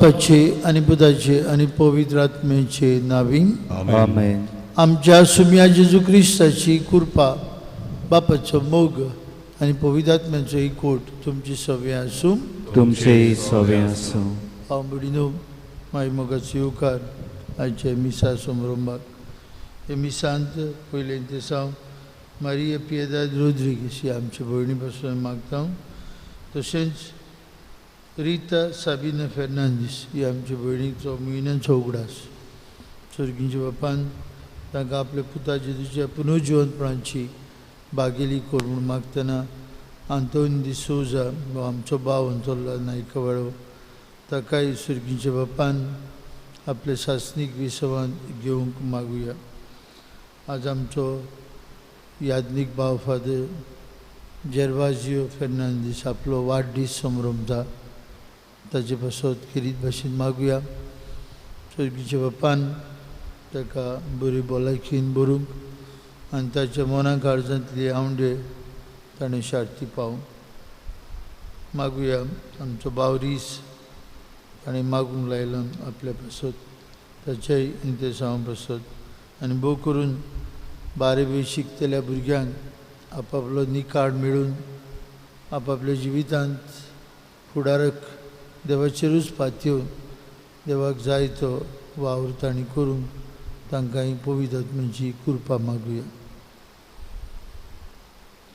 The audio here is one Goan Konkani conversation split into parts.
बापाचे आनी पुताचे आनी पवित्र आत्म्याचे नावी आमेन। आमच्या सुम्या जेजू क्रिस्ताची कृपा, बापाचो मोग आनी पवित्र आत्म्याचो एकवट तुमची सवे आसूं, तुमचेय सवे आसूं। हांव भयणीनो, माय मोगाचो येवकार आयच्या मिसा समारंभाक। हे मिसांत पयलें दिसा मारिया पियेदाद रोद्रिगीस ही आमचे भयणी पासून मागता, तशेंच रिता साबिना फेर्नांदीस ही आमचे भयणीचो म्हयन्यांचो उगडास। सर्गींच्या बापान तांकां आपल्या पुता जेजूच्या पुनर्जिवंतपणाची बागेली कर म्हूण मागतना आंतोन डिसोजा हो आमचो भाव अंतरला नायकवाडो ताकाय सर्गींच्या बापान आपले सासणीक विसवान घेवंक मागुया। आज आमचो याज्ञीक भाव फादर जेर्वाजियो फेर्नांदीस आपलो वाडदीस समरंभता, ताजे पासत खेरीत भाशेन मागुया। सर्गीच्या बापान ताका बरी भलायकीन बरूंक आनी ताच्या मना काळजांतली आवंडे ताणें शार्ती पावूं मागुया। आमचो बावरीस ताणें मागूंक लायलो आपल्या पासत, ताच्याय इंतेसांवा पासत आनी भोव करून बारावी शिकतल्या भुरग्यांक आपापलो निकाळ मेळून आपापल्या जिवितांत फुडारक देवाचेरूच पातयेवन देवाक जाय तो वावर तांणी करूंक तांकां पवित्र आत्म्याची कृपा मागुया।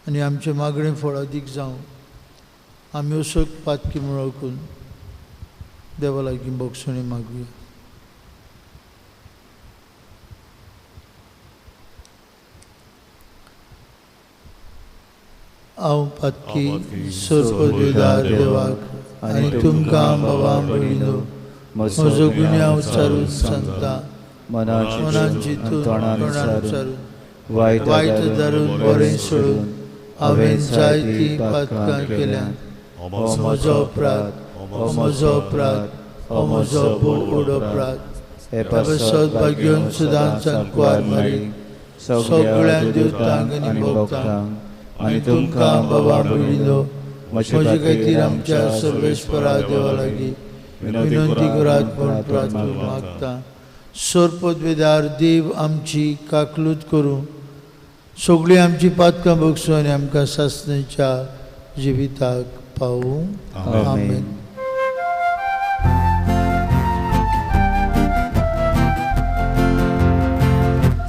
आनी आमचें मागणें फळादीक जावं, आमी असोक पातकी म्हूण वळखून देवा लागीं भोगसणी मागुया। हांव पातकी सर्वपदेदार देवाक आनी तुमकां बाबा भयणीनो म्हजो गुन्यांव उच्चारून सांगता, मनान चिंतून तोंडान उच्चारून वायट धरून बरें सोडून हांवें जायतीं पातकां केल्यांत। हो म्हजो अपराध, हो म्हजो अपराध, हो म्हजो भोव अपराध। हे पासत भाग्योन सदांच सांकवार मारी सगळ्या देवतांक आनी भक्तांक आनी तुमकां बाबा भयणीनो म्हजे खातीर आमच्या सर्वेस्परा देवा लागीं विनंती करात म्हूण प्रार्थना मागता। सर्पद्वेदार देव आमची काकलूत करूं, सगळीं आमची पातकां भोगसूं आनी आमकां सासणेच्या जिविताक पावूं। आमेन।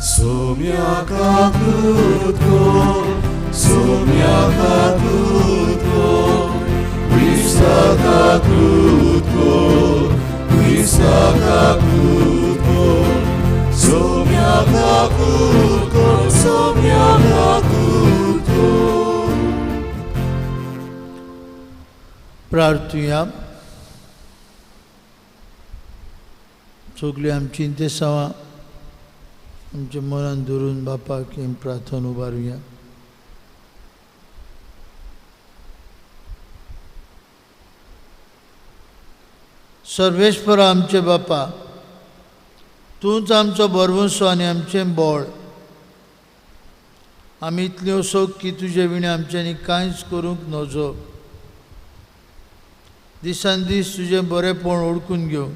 सोम्या काकलूत कर, सोम्या काकलूत कर, क्रिस्ता काकलूत कर, क्रिस्ता काकलूत कर, सोम्या काकलूत कर, सोम्या काकलूत कर। प्रार्थुया। सगळीं आमची इंतेसांवां आमच्या मनान धरून बापाक प्रार्थना उबारुया। सर्वेस्परा आमचे बापा, तूंच आमचो भरवंसो आनी आमचें बळ। आमी इतले असोक की तुजे विणें आमच्यांनी कांयच करूंक नजो। दिसान दीस तुजें बरेंपण ओळखून घेवन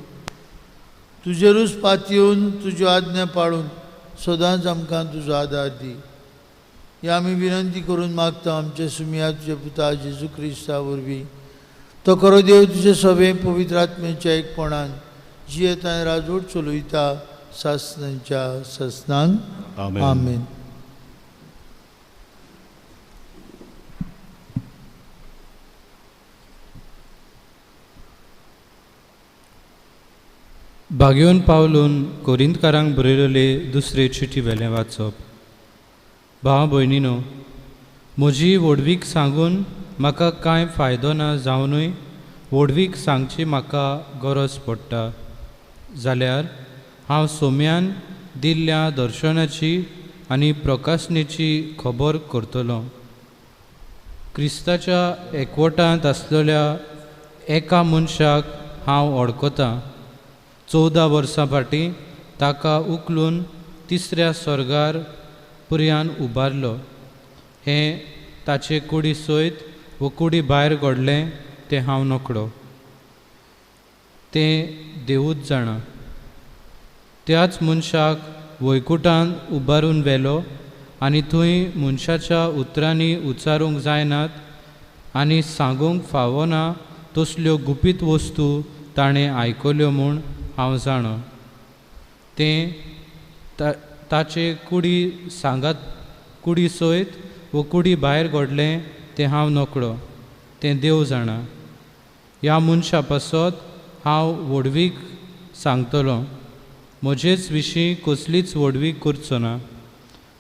तुजेरूच पातयेवन तुज्यो आज्ञा पाळून सदांच आमकां तुजो आदार दी। ही आमी विनंती करून मागता आमचे सुमया तुजे पुता जेजू क्रिस्ता वरवीं। तो खरो देव तुजे सगळे पवित्र आत्म्याच्या एकपणान जियेता आनी राजवट चलयता सासणाच्या सासणांक। आमेन। बागेवन पावलून कोरिंतकारांक बरयलेले दुसरे चिटी वेलें वाचप। भाव भयणीनो, म्हजी व्हडवीक सांगून म्हाका कांय फायदो ना जावनूय व्हडवीक सांगची म्हाका गरज पडटा जाल्यार हांव सोम्यान दिल्ल्या दर्शनाची आनी प्रकाशनेची खबर करतलो। क्रिस्ताच्या एकवटांत आसलेल्या एका मनशाक हांव वळखतां। 14 वर्सां फाटीं ताका उखलून तिसऱ्या स्वर्गार पुर्यान उबारलो। हें ताचे कुडी सयत वो कुडी भायर घडलें तें हांव नकळो। तें देवूच जाणा. त्याच मनशाक वैकुटान उबारून व्हेलो आनी थंय मनशाच्या उतरांनी उच्चारूंक जायनात आनी सांगूंक फावना तसल्यो गुपीत वस्तू ताणें आयकल्यो म्हूण हांव जाणा. तें ताचे कुडी सांगात कुडी सयत वो कुडी भायर घडलें तें हांव नकळो, तें देव जाणा. ह्या मनशा पासत हांव व्हडवीक सांगतलो, म्हजेच विशीं कसलीच व्हडवीक करचो ना,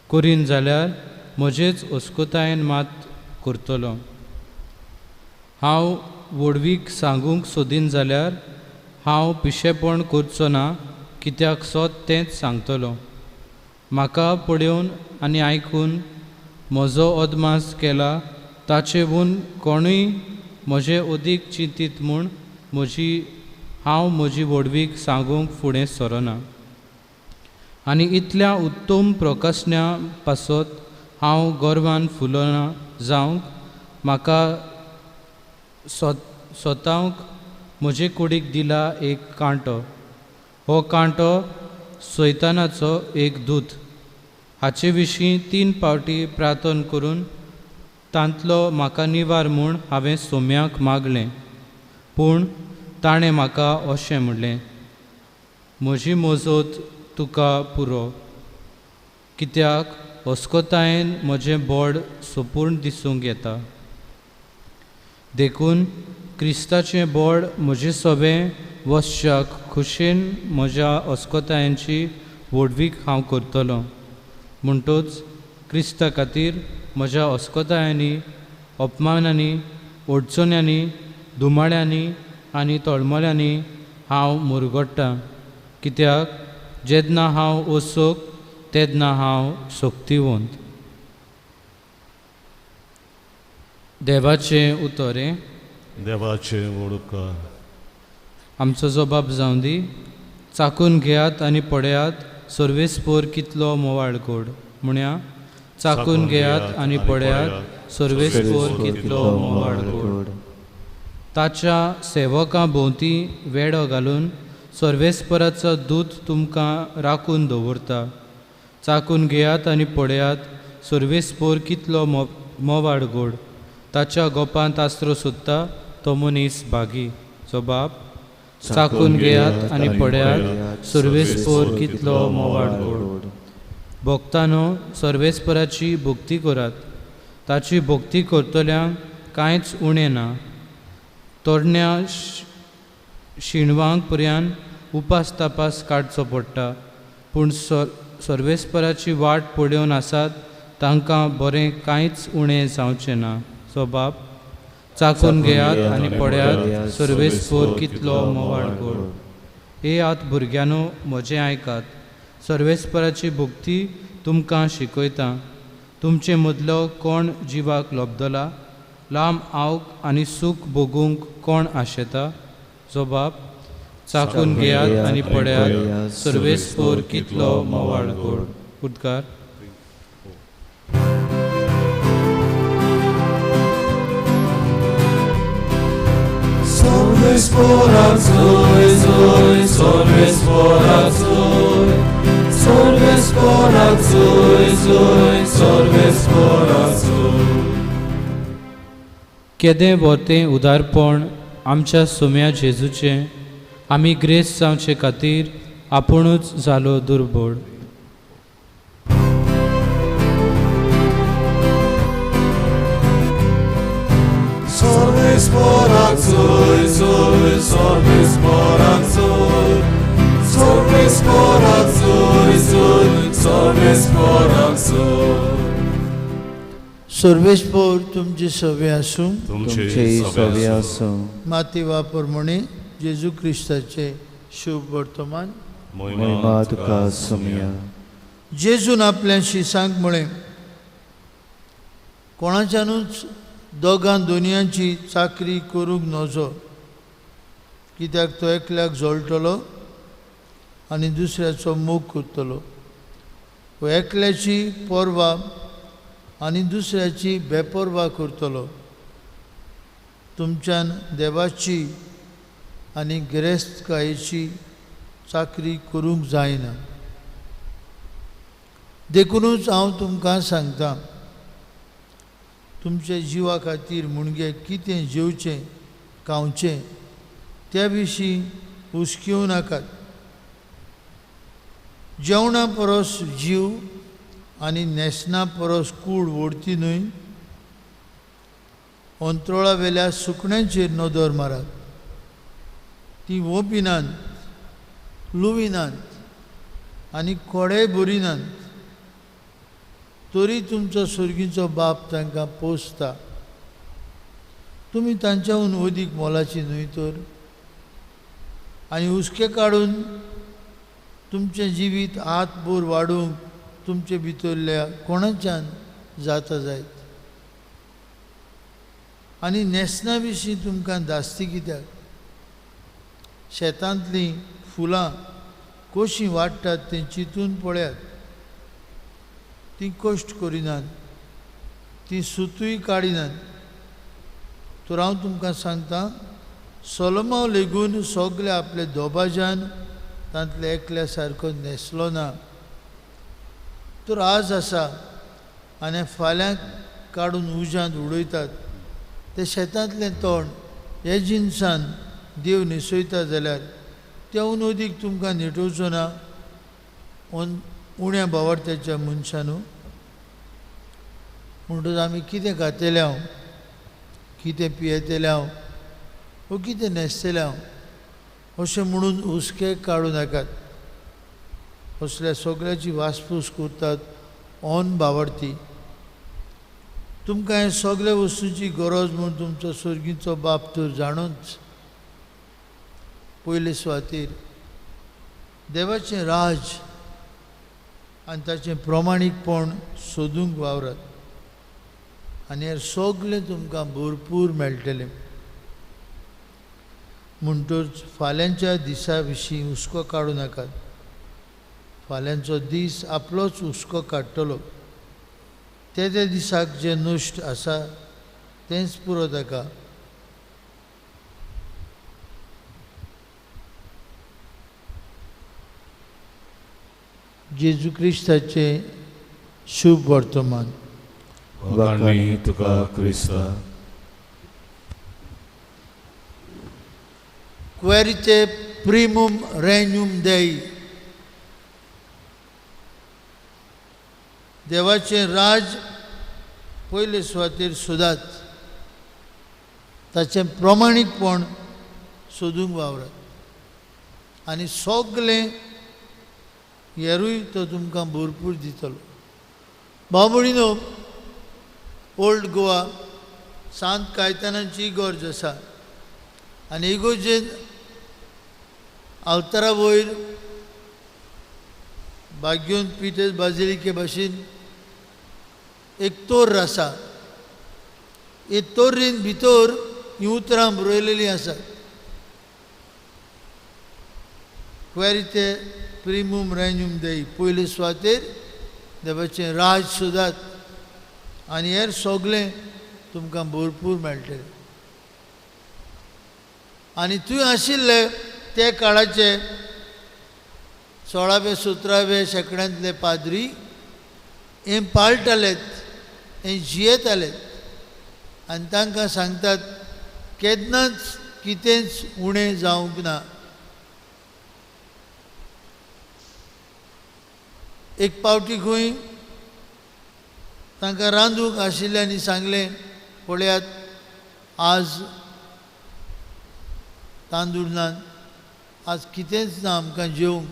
करीन जाल्यार म्हजेच अस्कोतायेन मात करतलो. हांव व्हडवीक सांगूंक सोदीन जाल्यार हांव पिशेपण करचो ना, कित्याक सत तेंच सांगतलो. म्हाका पळोवन आनी आयकून म्हजो अदमास केला ताचेहून कोणूय म्हजे अदीक चिंतीत म्हूण हांव म्हजी व्हडवीक सांगूंक फुडें सरना. आनी इतल्या उत्तम प्रकाशण्या पासत हांव गर्वान फुलना जावंक म्हाका स्वताक म्हजे कुडीक दिला एक कांटो. हो कांटो सैतानाचो एक दूत. हाचे विशीं 3 फावटी प्रार्थना करून तांतलो म्हाका निवार म्हूण हांवें सोम्याक मागलें, पूण ताणें म्हाका अशें म्हणलें, म्हजी मजत तुका पुरो, कित्याक अस्कोतायेन म्हजें बोड सोपूर्ण दिसूंक येता. देखून क्रिस्ताचें बोड म्हजें सवें वसच्याक खुशेन म्हज्या अस्कोतायांची व्हडवीक हांव करतलो. म्हणटच क्रिस्ता खातीर म्हज्या अस्कोतायांनी, अपमानांनी, अडचण्यांनी, धुमाळ्यांनी आनी तळमळ्यांनी हांव मुरगट्टा, कित्याक जेन्ना हांव असोक तेन्ना हांव शक्तिवंत. देवाचें उतर हें. देवाचें वडुपकार. आमचो जबाब जावं दी. चाकून घेयात आनी पळयात सर्वेस्पोर कितलो मोवाळ गोड. म्हणया, चाकून घेयात आनी पळयात सर्वेस्पोर कितलो मोवाळ गोड. ताच्या सेवकां भोंवती वेडो घालून सर्वेस्पराचो दूत तुमकां राखून दवरता. चाकून घेयात आनी पळयात सर्वेस्पोर कितलो मोवाळ गोड. ताच्या गोपांत आस्रो सोदता तो मनीस भागी. जबाब, चाकून घेयात आनी पळयात सर्वेस्पोर कितलो मोवाळ गोड. भक्तानो, सर्वेस्पराची भक्ती करात, ताची भक्ती करतल्यांक कांयच उणें ना. तरण्या शिणवांक पर्यान उपास तपास काडचो पडटा, पूण सर्वेस्पराची वाट पळोवन आसात तांकां बरें कांयच उणें जावचें ना. जबाब, चाकून घेयात आनी पळयात सर्वेस्पोर कितलो मोवाळ गोड. येयात भुरग्यांनो, म्हजें आयकात, सर्वेस्पराची भक्ती तुमकां शिकयता. तुमचे मदलो कोण जिवाक लब्दला, लांब आवक आनी सूख भोगूंक कोण आशेता? जबाब, चाकून घेयात आनी पळयात सर्वेस्पोर कितलो मोवाळ गोड. उद्गार. सर्वेस्पोराक जोय जोय, सर्वेस्पोराक जोय, सर्वेस्पोराक जोय जोय, सर्वेस्पोराक जोय. केदें व्हरतें उदारपण आमच्या सोम्या जेजूचें, आमी ग्रेस जावचे खातीर आपुणूच जालो दुर्बळ. सर्वेस्पोराक जोय जोय, सर्वेस्पोराक जोय, सर्वेस्पोराक जोय जोय, सर्वेस्पोराक जोय. सर्वेस्पोर तुमचे सवे आसूं. तुमचे सवे आसूं. माती वापर म्हणे जेजू क्रिस्ताचे शुभ वर्तमान. महिमा तुका सुमया. जेजून आपल्या शिसांक म्हळें, कोणाच्यानूच दोगां दोनयांची चाकरी करूंक नजो, कित्याक तो एकल्याक जळटलो आनी दुसऱ्याचो मोग करतलो, व एकल्याची पर्वा आनी दुसऱ्याची बेपर्वा करतलो. तुमच्यान देवाची आनी गिरेस्तकायेची चाकरी करूंक जायना. देखुनूच हांव तुमकां सांगता, तुमच्या जिवा खातीर मुणगे कितें जेवचें खावचें त्या विशीं हुसकेवं नाकात. जेवणा परस जीव आनी न्हेसणा परस कूड व्हडती न्हय. अंत्रोळा वेल्या सुकण्यांचेर नदर मारात, तीं वोपिनात, लुविनात आनी कोडेय भरिनात, तरी तुमचो सर्गीचो बाप तांकां पोसता. तुमी तांच्याहून अदीक मोलाची न्हय तर? आनी हुस्के काडून तुमचें जिवीत हातभर वाडोवंक तुमचे भितरल्या कोणाच्यान जाता जायत. आनी न्हेसणा विशीं तुमकां धास्ती कित्याक? शेतांतलीं फुलां कशीं वाडटात तें चिंतून पळयात. तीं कश्ट करिनात, तीं सुतूय काडिनात. तर हांव तुमकां सांगता, सोलोमांव लेगून सगळे आपले दोबाज्यान तांतले एकल्या सारको न्हेसलो ना. तर आज आसा आनी फाल्यां काडून उज्यांत उडयतात ते शेतांतलें तण हे जिनसान देव न्हेसयता जाल्यार तेवून अदीक तुमकां न्हेटोवचो ना उण्या भावार्थ्याच्या मनशानू. म्हणटकच आमी कितें खातले हांव, कितें पियेतले हांव वो कितें न्हेसतले हांव अशें म्हणून हुस्के काडूं नाकात. असल्या सगळ्याची वासपूस करतात ऑन भावार्थी. तुमकां हे सगळ्या वस्तूची गरज म्हूण तुमचो सर्गीचो बाप तर जाणूच. पयले सुवातेर देवाचें राज आनी ताचें प्रमाणीकपण सोदूंक वावरात आनी हें सगळें तुमकां भरपूर मेळटलें. म्हणटच फाल्यांच्या दिसा विशीं हुस्को काडूं नाकात. फाल्यांचो दीस आपलोच हुस्को काडटलो. ते त्या दिसाक जें नश्ट आसा तेंच पुरो ताका. जेजू क्रिस्ताचें शुभ वर्तमान. वाखाणणी तुका क्रिस्ता. Quaerite primum regnum Dei. देवाचें राज पयले सुवातेर सोदात, ताचें प्रमाणीकपण सोदूंक वावरात आनी सगळें हेरूय तो तुमकां भरपूर दितलो. भाव भयणीनो, ओल्ड गोवा सांत कायतानाची इगर्ज आसा आनी इगर्जेन आल्तारा वयर बाग्योन पिटर्स बाजिलिके भाशेन एक तोर्र आसा. हे तोर्रीन भितर हीं उतरां बरयलेलीं आसात. क्वेरिते प्रिमूम रेन्यूम देई. पयले सुवातेर देवाचें राज सोदात आनी हेर सगळें तुमकां भरपूर मेळटलें. आनी थंय आशिल्ले ते काळाचे 16व्या 17व्या शेंकड्यांतले पाद्री हे पाळटालेत, हे जियेतालेत आनी तांकां सांगतात केन्नाच कितेंच उणें जावंक ना. एक पावटी खंय तांकां रांदूंक आशिल्ल्यांनी सांगलें, पळयात आज तांदूळ ना, आज कितेंच ना आमकां जेवंक.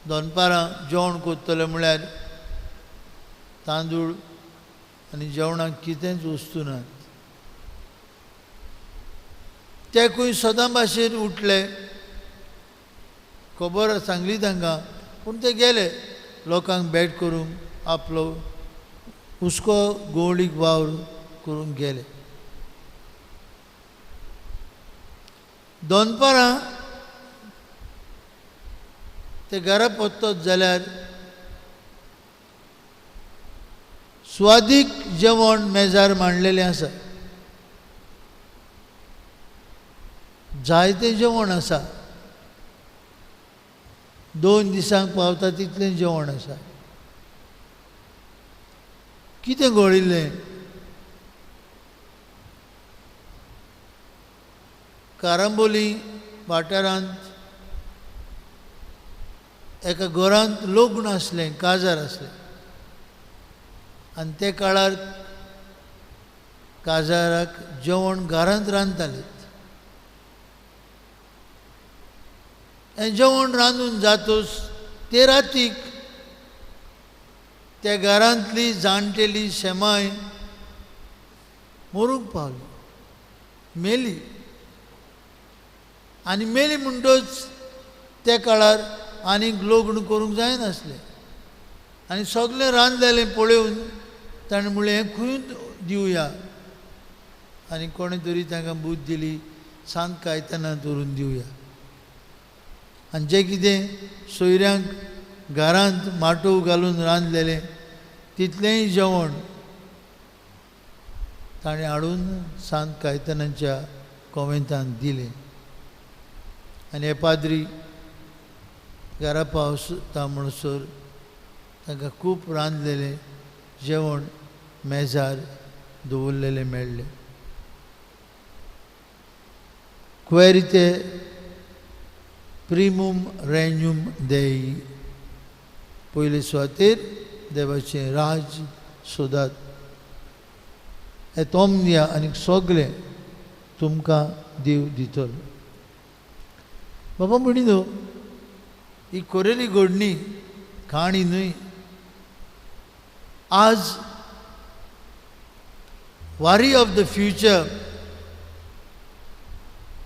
दनपारां जेवण करतले म्हळ्यार तांदूळ आनी जेवणाक कितेंच वस्तू नात. ते खंय सदां भाशेन उठले, खबर सांगली तांकां, पूण ते गेले लोकांक भेट करूंक, आपलो हुस्को गोवळीक वावर करूंक गेले. दनपारां ते घरा परतत जाल्यार स्वादीक जेवण मेजार मांडलेलें आसा. जायतें जेवण आसा, 2 दिसांक पावता तितलें जेवण आसा. कितें घडिल्लें? कारांबोली वाठारांत एका घरांत लग्न आसलें, काजार आसलें आनी ते काळार काजाराक जेवण घरांत रांदताले. हें जेवण रांदून जातूच ते रातीक त्या घरांतली जाणटेली शेमाय मरूंक पावली, मेली. आनी मेली म्हणटच त्या काळार आनीक लग्न करूंक जायनासलें आनी सगळें रांदलेलें पळोवन ताणें म्हणलें हें खंय दिवया. आनी कोणें तरी तांकां बूद दिली, सांत कायताना दवरून दिवया. आनी जें कितें सोयऱ्यांक घरांत माटोव घालून रांदलेलें तितलेंय जेवण ताणें हाडून सांत कायतानाच्या कोवेंतान दिलें. आनी हे पाद्री घरा पावता म्हणसर तांकां खूब रांदलेलें जेवण मेजार दवरलेलें मेळ्ळें. क्वेरिते प्रिमूम रेन्यूम देई, पयले सुवातेर देवाचें राज सोदात, हें तोमया आनी सगळें तुमकां देव दितलो. बाबा म्हणिनो ही कोरेली घडणी काणी न्हय. आज वारी ऑफ the future,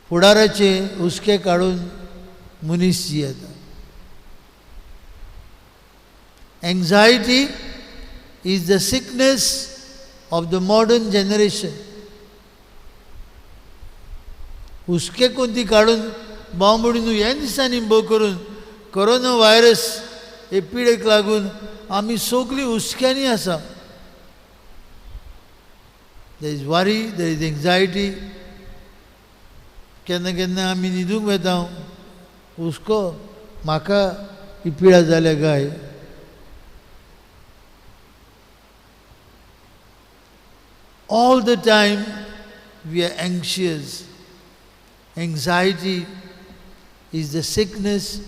फुडाराचे हुस्के काडून मनीस जियेता. Anxiety is the sickness of the modern generation. हुस्के कोणती काडून भाव म्हणून ह्या दिसांनी भो करून कोरोना व्हायरस हे पिडेक लागून आमी सगळीं हुस्क्यांनी आसा. There is worry, there is anxiety. केन्ना केन्ना आमी न्हिदूंक वेता, हुस्को म्हाका ही पिडा जाल्या काय. All the time we are anxious. Anxiety is the sickness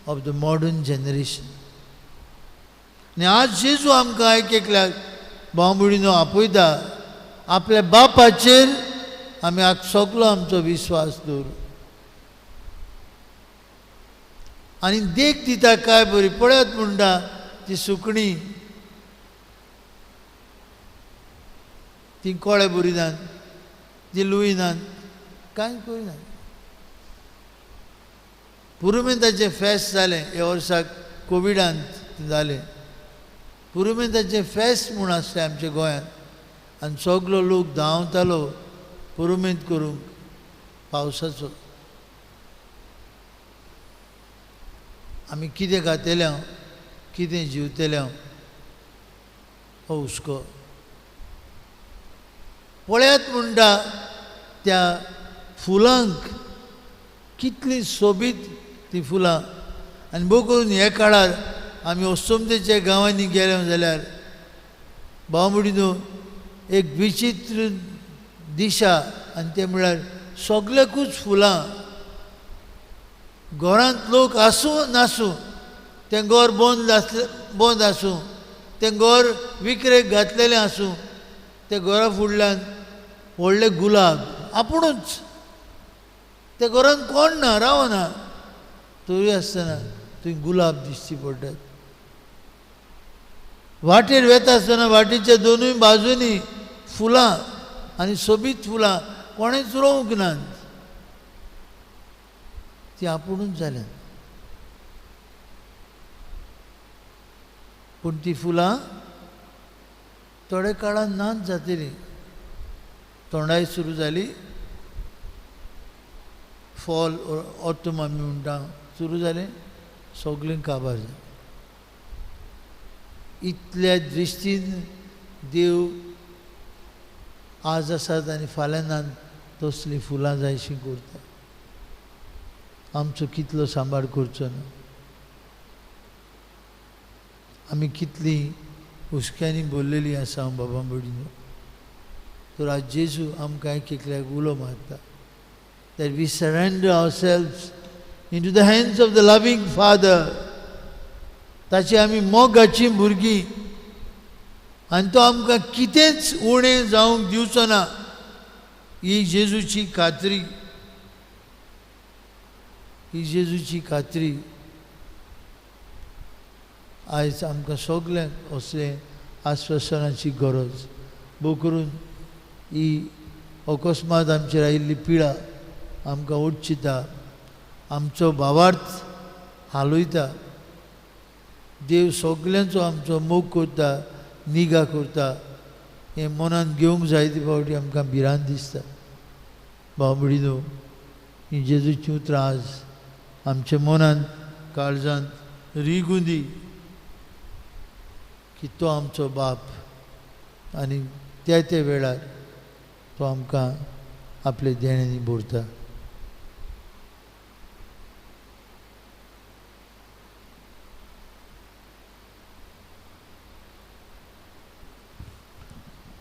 of the modern generation. आनी आज जेजू आमकां एक एकल्याक बांबुडीनो आपयता, आपल्या बापाचेर आमी सगलो आमचो विस्वास दवरू आनी देख दिता काय बरी. पळयात म्हणटा ती सुकणीं ती कोळे बरिनात, ती लुयनात, कांय करिनात. पुरुमेंताचें फेस्त जालें ह्या वर्साक कोविडांत जालें. पुरुमेंताचें फेस्त म्हूण आसलें आमच्या गोंयांत आनी सगलो लोक धांवतालो पुरुमेंत करूंक पावसाचो. आमी कितें खातले, कितें जिवतले हो हुस्को. पळयात म्हणटा त्या फुलांक कितलीं सोबीत ती फुलां. आनी भोव करून ह्या काळार आमी अस्तंतेच्या गांवांनी गेले जाल्यार बावमुडीनो एक विचित्र दिशा, आनी तें म्हळ्यार सगल्याकूच फुलां. घरांत लोक आसूं नासूं, तें घर बंद आसलें बंद आसूं, तें घर विकरेक घातलेलें आसूं, त्या घरा फुडल्यान व्हडले गुलाब आपुणूच, त्या घरांत कोण ना, रावना, तरी आसतना थंय गुलाब दिश्टी पडटात. वाटेर वेता आसतना वाटेच्या दोनूय बाजूंनी फुलां आनी सोबीत फुलां कोणेंच रोवंक नात, ती आपुणूच जाल्यात. पूण ती फुलां थोड्या काळान नाच जातली. तोंडाय सुरू जाली, फॉल ऑटम आमी म्हणटा सुरू जालें, सगळें काबार जालें. इतल्या दृश्टीन देव आज आसात आनी फाल्यां नात तसलीं फुलां जायशीं करता. आमचो कितलो सांबाळ करचो ना. आमी कितली हुस्क्यांनी भरलेली आसा बाबा भयणीनो. तर आज जेजू आमकां एक एकल्याक उलो मारता that we surrender ourselves into the hands of the loving Father. ताची आमी मोगाची भुरगीं आनी तो आमकां कितेंच उणें जावंक दिवचो ना ही जेजूची खात्री, ही जेजूची खात्री. आयज आमकां सगल्यांक असलें आस्वासनाची गरज. भोव करून ही अकस्मात आमचेर आयिल्ली पिडा आमकां उडचिता, आमचो भावार्थ हालयता. देव सगल्यांचो आमचो मोग करता, निगा करता हें मनान घेवंक जायते फावटी आमकां भिरांत दिसता. भाव भयणीनो, ही जेजूची उतरां आज आमच्या मनांत काळजांत रिगूं दी की तो आमचो बाप आनी त्या त्या वेळार तो आमकां आपले देण्यांनी भरता.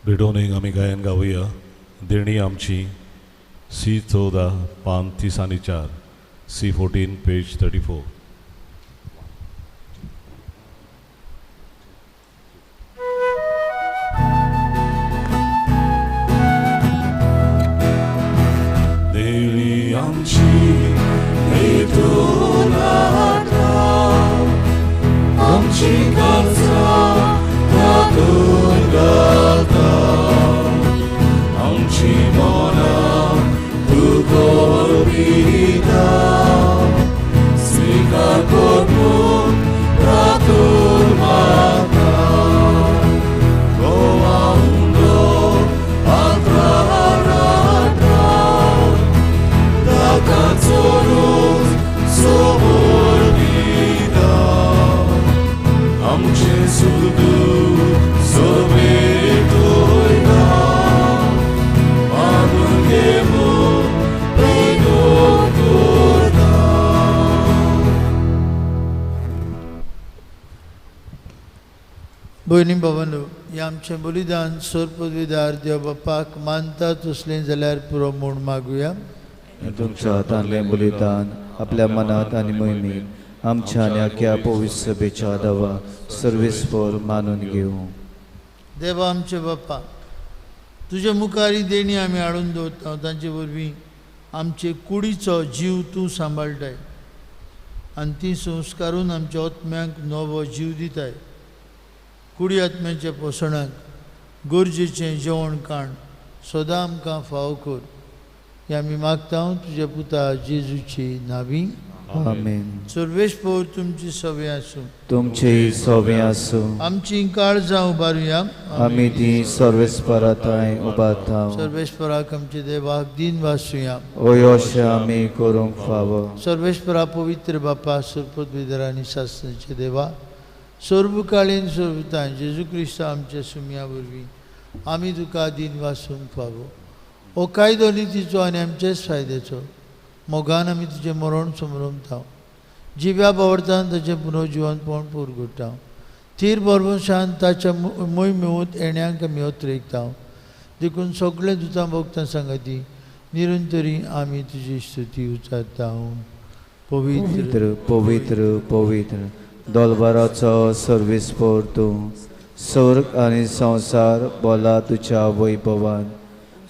भेटोवणेक आमी गायन गावया देणी आमची सी 14 पान 30 आनी 4, सी 14 पेज 34. देणी आमची आमची गरजा तातूंत घालता, आमची मनां तुका अर्पिता, स्विकार करूंक प्रातूर मागता. गोवा उंडो आत्राराटा, ताका चोरून सोबोर दिता, आमचें सुखदूख सोबेतोयता, मागून घेवून विनोद करता. भयणी भावांनो, हें आमचें बलिदान सर्वपदवीदार देव बापाक मानता तसलें जाल्यार पुरो म्हूण मागुया. तुमच्या हातांतलें बलिदान आपल्या मनांत आनी मोहिमेंत आमच्या आनी आख्या पवित्र सभेच्या दावा सर्वेस्पर मानून घेवं. देवा आमचे बापा, तुज्या मुखार ही देणी आमी हाडून दवरता, तांचे वरवीं आमचे कुडीचो जीव तूं सांबाळटाय आनी ती संस्कारून आमच्या आत्म्यांक नवो जीव दिताय. कुडी आत्म्याच्या पोशणाक गरजेचें जेवण खाण सदां आमकां फावो कर, हें आमी मागता तुज्या पुता जेजूची नावी. आमेन. सर्वेस्पर तुमची सवे आसूं, तुमची सवे आसूं. आमची काळजां उबारुया, आमी ती सर्वेस्परा थंय उबारता. सर्वेस्पराक आमचे देवाक दिन वासुया, ओय अशें आमी करूंक फावो. सर्वेस्परा पवित्र बापा, सर्पद्विधर आनी शासनाचे देवा, सर्वकाळीन सर्वताय जेजू क्रिस्त आमच्या सुमया वरवीं आमी तुका दिन वासूंक फावो. हो कायदो नितीचो आनी आमचेच फायद्याचो मोगान आमी तुजें मरण समरमता, जिव्या बावडतान ताचें पुनर्जिवनपण पुरगुट्टा, थीर बरवशान ताच्या मोय मेवत येण्यांक आमी अत्रेकता. देखून सगळें दुतां भोगतां सांगाती निरंतरी आमी तुजी स्तुती उचारता. पवित्र पवित्र पवित्र दोलबाराचो सर्वेस्पर तूं, स्वर्ग आनी संवसार बोला तुज्या वैभवान.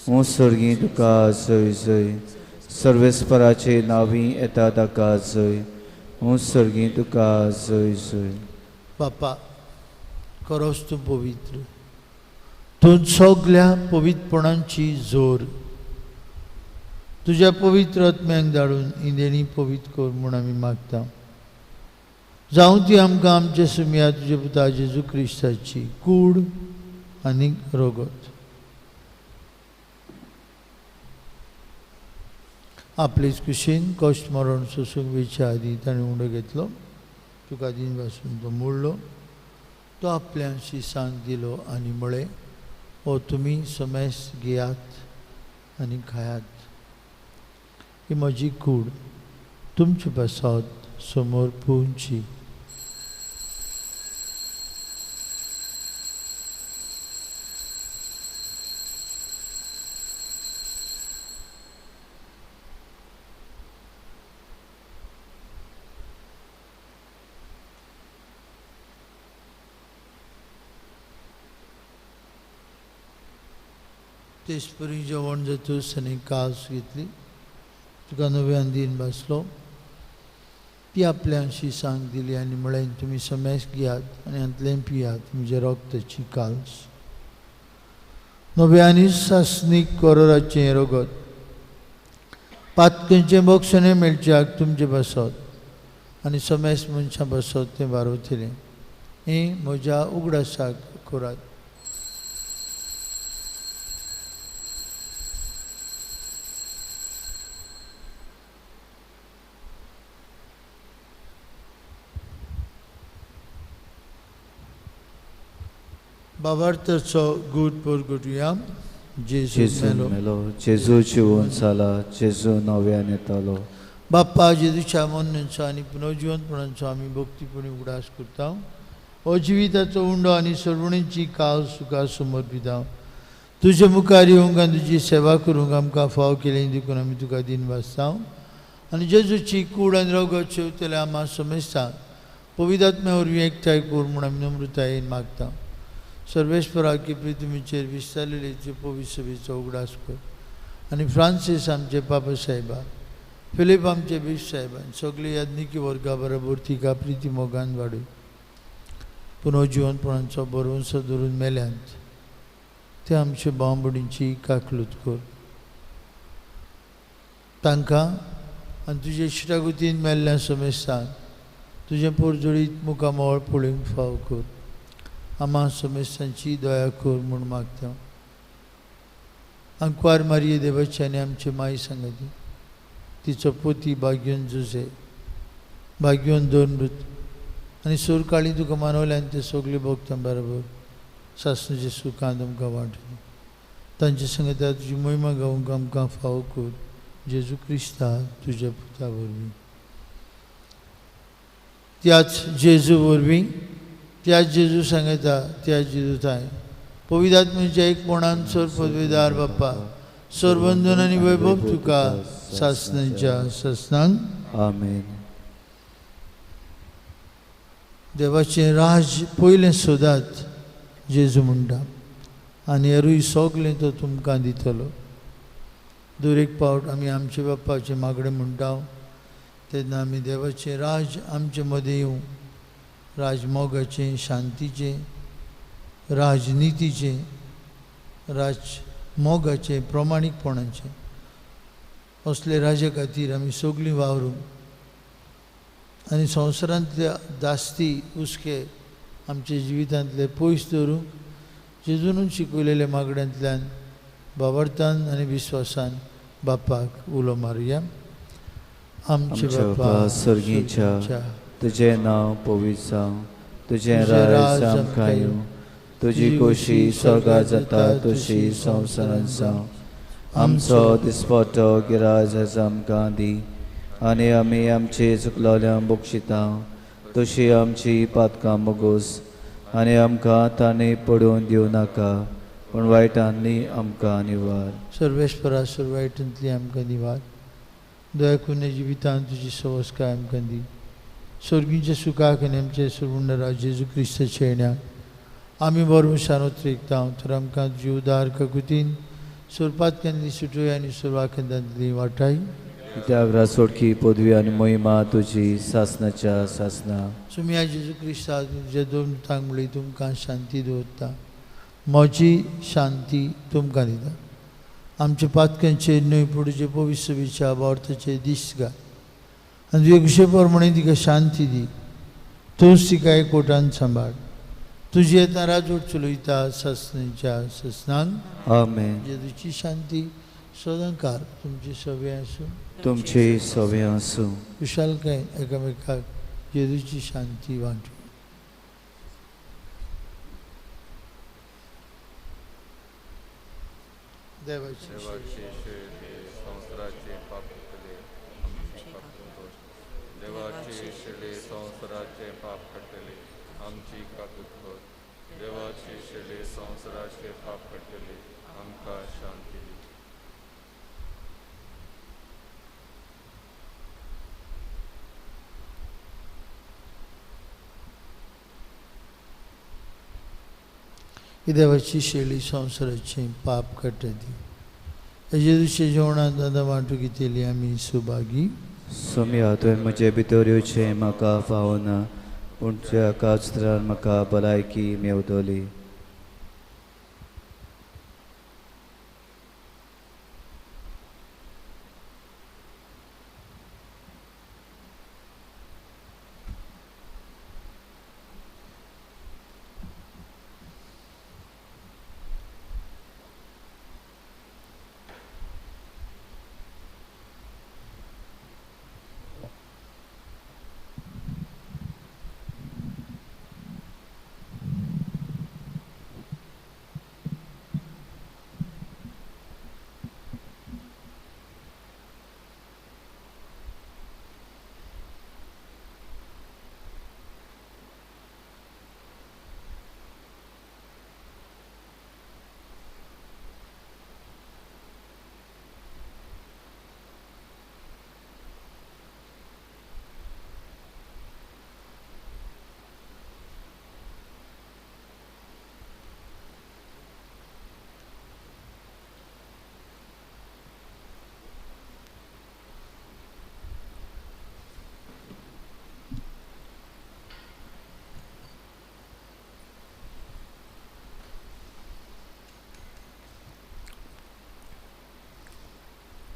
ऊं स्वर्गी तुका जय जय, सर्वेस्पराचे नावी येता ताका जय, ऊं स्वर्गी तुका जय जय. बापा खरोच तूं पवित्र, तूं सगल्या पवित्रपणांची जोर. तुज्या पवित्र आत्म्यांक धाडून ही देणी पवित्र कर म्हूण आमी मागता. जावं ती आमकां आमचे सुमया तुज्या पुता जेजू क्रिस्ताची कूड आनी रगत. आपलेच कुशीन कश्ट मरण सोसूंक वेच्या आदीं ताणें उंडो घेतलो, तुका दिन पासून तो मोडलो, तो आपल्या शिसांक दिलो आनी म्हळें, हो तुमी समेस घेयात आनी खायात, ही म्हजी कूड तुमचे पासत समोर पुंची. तेचपरी जेवण जातूच आनी कास घेतली, तुका नव्यान दीन बसलो, ती आपल्या शिसांक दिली आनी म्हळें तुमी समेस घेयात आनी हांतलें पियात, म्हज्या रक्ताची काल्स नव्या आनी सासणीक करोराचें रगत, पातकेंचें बक्षणें मेळच्याक तुमचें बसत आनी समेस मनशां बसत तें बारवतलें. हें म्हज्या उगडासाक करात. बाबार्थाचो गूट परगटुया. जेजू मेलो, जेजू जिवन जाला, जेजू नव्यान येतालो. बाप्पा जेजूच्या मरणाचो आनी पुनर्जिवंतपणाचो आमी भक्तीपणी उगडास करता. हो जिविताचो उंडो आनी सर्वणीची काल सुखा समर्पिता. तुजे मुखार येवंक आनी तुजी सेवा करूंक आमकां फाव केली देखून आमी तुका दीन वाचता. आनी जेजूची कूड आनी रगत शेवतले आमा समजता पवित्र वरवीं एकठांय कर म्हूण आमी नम्रतायेन मागता. सर्वेस्परा की पृथ्वीचेर विस्तारलेले पवित्र सभेचो उगडास कर आनी फ्रांसीस आमचे पापा साहेबा, फिलीप आमचे बीश साहेबान सगळे याज्ञिकी वर्गा बरोबर तिका प्रिती मोगान वाडय. पुनर्जिवनपणाचो भरवंसो धरून मेल्यांत ते आमचे भावभयणींची काकलूत कर. तांकां आनी तुजे इश्टागतीन मेल्ल्या समेस्तान तुजें पोरजोळीत मुखामळ पळोवंक फाव कर. आमा समेस्तांची दया कर म्हूण मागता. आंकवार मारये देवाची आनी आमचे माई सांगती, तिचो पोती भाग्योन जुजे, भाग्योन दोन मृत आनी सुरकाळी तुका मानवले आनी ते सगळे भोगता बरोबर सासणाचे सुखान तुमकां वांटली. तांचे संगता तुजी महिमा गावंक आमकां फावो कर. जेजू क्रिस्ता तुज्या पुता वरवीं. त्याच जेजू वरवीं, त्याच जेजू सांगता, त्याच जेजू थांय पवित्र आत्म्याच्या एकपणान सर पदवीदार बाप्पा सरवंदन आनी वैभव तुका सासणाच्या सासणांक. आमेन. देवाचें राज पयलें सोदात जेजू म्हणटा आनी हेरूय सगलें तो तुमकां दितलो. दर एक पावट आमी आमच्या बाप्पाचें मागणें म्हणटा तेन्ना आमी देवाचें राज आमचे मदें येवं, राज मोगाचें, शांतीचें, राजनितीचें, राज मोगाचें, प्रमाणीकपणाचें, असले राजा खातीर आमी सगळीं वावरूंक आनी संवसारांतल्या दास्ती हुस्के आमच्या जिवितांतले पयस दवरूंक जेजूनूच शिकयलेल्या मागण्यांतल्यान बाबर्थान आनी विस्वासान बापाक उलो मारुया. आमचे बापा स्वर्गीच्या, तुजें नांव पवित्र जावं, तुजें राज आमकां येवं, तुजी खोशी स्वर्गार जाता तशी संवसारांत जावं. आमचो दिसपट्टो गिराज आयज आमकां दी आनी आमी आमचे चुकलोल्यांक बक्षिता तशी आमची पातकां मोगोस आनी आमकां ताणें पडोवन दिवं नाका पूण वायटांनी आमकां निवार. सर्वेस्परा सर्व वायटांतली आमकां निवार. दया करून जिवितांत तुजी सवस्काय आमकां दी. स्वर्गींच्या सुखाक आनी आमचे सर्वुंडरा जेजू क्रिस्ताच्या येण्याक आमी बरोबर उतरेकता तर आमकां तुजी उदार काकुतीन सोरपातक्यांतली सुटोय आनी सोरवाखंदांतली वाटाय. त्यागरा सोडकी पदवी आनी महिमा तुजी सासणाच्या सासना. सुमिया जेजू क्रिस्ता तुज्या दोन तांक म्हणली तुमकां शांती दवरता, म्हजी शांती तुमकां दिता. आमच्या पातक्यांचेर न्हय पूण तुजे पवित्र सभेच्या भावार्थाचेर दीस घाल आनी तुजे खुशे प्रमाणे तिका शांती दी. तूंच तिका एकवटान सांबाळ. तुजी येतना राजवट चलयता सासणाच्या सासणांक. आमेन. जेजूची शांती सदांकाळ तुमची सवे आसूं. तुमची सवे आसूं. खुशालकायेन एकामेकाक जेजूची शांती वांटू. देवाची देवाची शेळी संवसाराचें पाप काडटली, आमची काकूत कर. देवाची शेळी संवसाराचें पाप काडटली, आमकां शांती दी. देवाची शेळी संवसाराचें पाप काडटली. जेजूच्या जेवणांत दादा वांटू घेतली आमी सुभागी. सोम्या, तुवें म्हजे भितर येवचें म्हाका फावना, पूण तुज्या कास्त्रान म्हाका भलायकी मेवतली.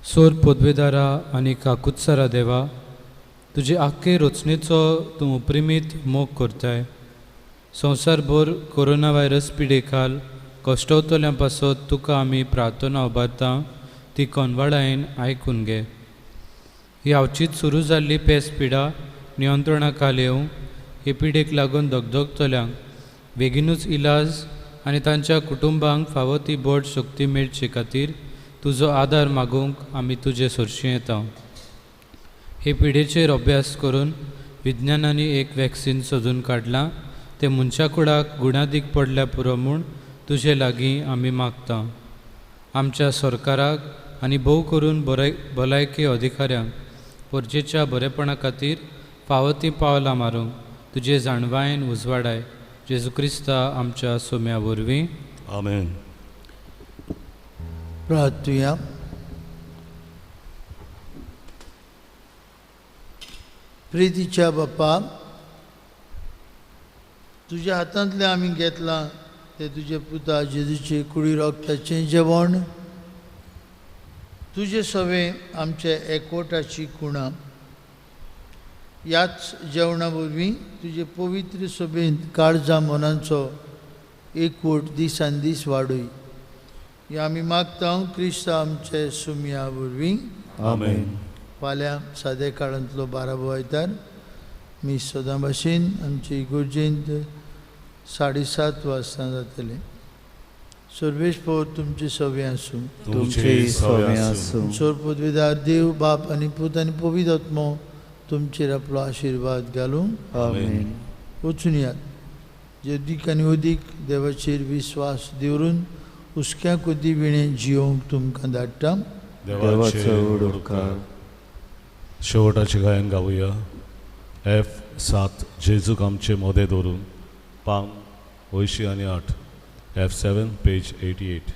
सोर पदवेदारा आनी काकुत्सरा देवा, तुजे आख्खे रचनेचो तूं उपरिमीत मोग करताय. संवसारभर कोरोना व्हायरस पिडेखाल कश्टवतल्यां पासत तुका आमी प्रार्थना उबारता, ती कोनवाडायेन आयकून घे. ही आवचीत सुरू जाल्ली पेस पिडा नियंत्रणा खाल येवंक, हे पिडेक लागून दगदगतल्यांक बेगीनूच इलाज आनी तांच्या कुटुंबांक फावो ती बोड शक्ती मेळचे खातीर तुजो आदार मागूंक आमी तुजे सरशीं येता. हे पिडेचेर अभ्यास करून विज्ञानांनी एक वॅक्सीन सोदून काडलां, तें मनशा कुडाक गुणादीक पडल्या पुरो म्हूण तुजे लागीं आमी मागता. आमच्या सरकाराक आनी भोव करून भलायकी अधिकाऱ्यांक परजेच्या बरेपणा खातीर फावो तीं पावलां मारूंक तुजे जाणवायेन उजवाडाय. जेजू क्रिस्ता आमच्या सोम्या वरवीं, आमेन. प्रार्थुया. प्रितीच्या बापा, तुज्या हातांतलें आमी घेतलां तें तुजे पुता जेजूचे कुडी रोगताचें जेवण, तुजे सवें आमच्या एकवटाची खुणां. ह्याच जेवणा वरवीं तुजे पवित्र सभेंत काळजा मनांचो एकवट दिसान दीस वाडय. हे आमी मागता क्रिस्ता आमचे सुमया वरवीं, आमेन. फाल्यां सादे काळांतलो 12 आयतार मी सदां भाशेन आमचे इगर्जेंत 7:30 वाजता जातलें. सर्वेश पवर तुमचे सवे आसूं. तुमचे सवे आसूं. सोर पदवीदार देव बाप आनी पूत आनी पवित्र आत्मो तुमचेर आपलो आशिर्वाद घालूं. आमेन. वचून यात, जे दीक आनी अदीक देवाचेर विस्वास दवरून हुस्क्या कुदी विणें जियोवंक तुमकां धाडटा. देवाचो उपकार. शेवटाचें गायन गावया. F7 जेजूक आमचे मोदें दवरून, पान 88 8, F7 page 88.